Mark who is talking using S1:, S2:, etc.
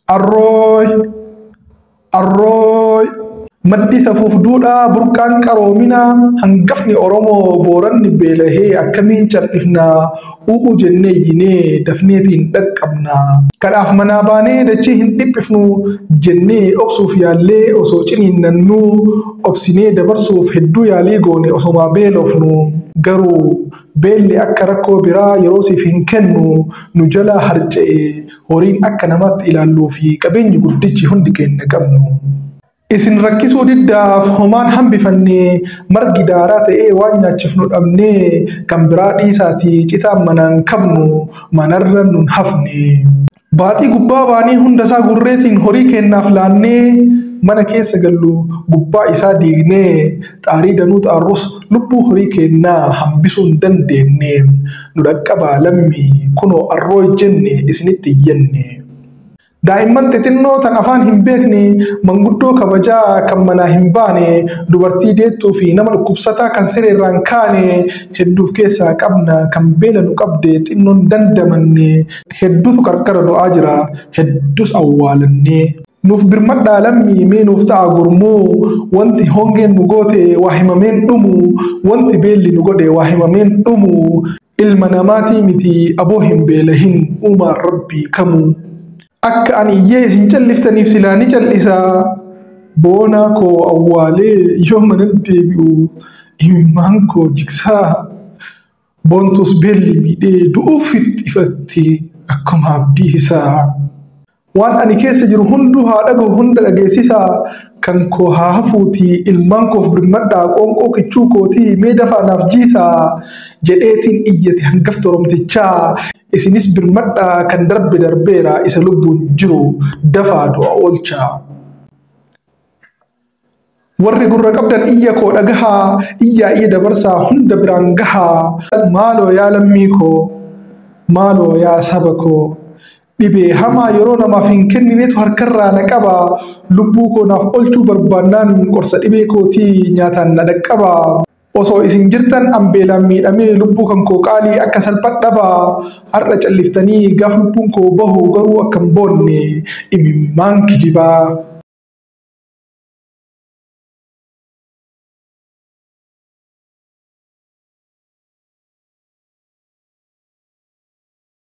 S1: Arrooy! Arrooy! Maddi safuuf duudhaa, burqaan qaroominaa, hangafni Oromoo Booranni beelahee akkamiin cal'ifnaa? U'u jennee iyyinee dafneetiin dhaqqabnaa. Kadhaaf manaa baanee dachee hin dhiphifnu jennee obsuuf yaallee osoo ciniinnannuu, obsinee dabarsuuf hedduu yaalii goone osomaa beelofnu. Garuu beelli akka rakkoo biraa yeroo siif hin kennu, nu jalaa harca'e horiin akka namaatti ilaalluu fi qabeenyi guddichi hundi keenya qabnu. Isin rakkisuu diddaaf homaan hambifannee, margi daaraa ta'ee waan nyaachifnu dhabnee, kan biraa dhiisaatii citaan manaan qabnu manarra nun hafne. Baaxii gubbaa baanee hundasaa gurreetiin horii keennaaf laannee, mana keessa gallu gubbaa isaa diignee, xaarii danuu xaarrus lubbuu horii keennaa hambisuu hin dandeenye. Nu dhaqqabaa lammii, kunoo arrooy jenne isinitti iyyanne. Daa'imman xixinnoo tan afaan hin beekne, manguddoo kabajaa kan manaa hin baane, dubartii deettuu fi nama dhukkubsataa kan sireerraan kaane hedduuf keessaa qabna kan beela nu qabde xinnoon dandamanne. Hedduutu qarqara du'aa jira, heddus awwaalanne. Nuuf birmadhaa lammii, mee nuuf ta'a gurmuu, wanti hongeen nu goote waa himameen dhumu, wanti beelli nu godhe waa himameen dhumu. Ilma namaatii miti aboo hin beelahin uumaan rabbii kamuu. Akka ani iyyee isin calliftaniif silaa ni callisaa. Boonaa koo awwaalee yoo mana deebi'u imimmaan koo jigsaa. Boontus beelli miidhee du'uuf itti akkuma abdii isaa. Waan ani keessa jiru hunduu haa dhagahu, hunda dhageessisaa. Kan koo haa hafuutii ilmaan koof birmadhaa, qoonqoo kichuu kootii mee dafaa naaf jiisaa jedheetiin iyyate hangafta Oromtichaa. Isinis birmadhaa, kan darbe darbeera, isa lubbuun jiru dafaa du'a oolchaa. Warri gurra qabdan iyya koo dhagahaa, iyyaa iyya dabarsaa hunda biraan gahaa. Maaloo yaa lammii koo, maaloo yaa saba koo, dhibee hamaa yeroo namaaf hin kenninetu harkarraa na qaba. Lubbuu koo naaf oolchuu barbaannaan qorsa dhibee kootii nyaataan na dhaqqaba. Osoo isin jirtan an beelaan miidhamee lubbuu kan koo qaalii akka salphadh dhaba. Har'a calliftanii gaaf lubbuun koo bahu garuu akka hin boonne imimmaan kijibaa.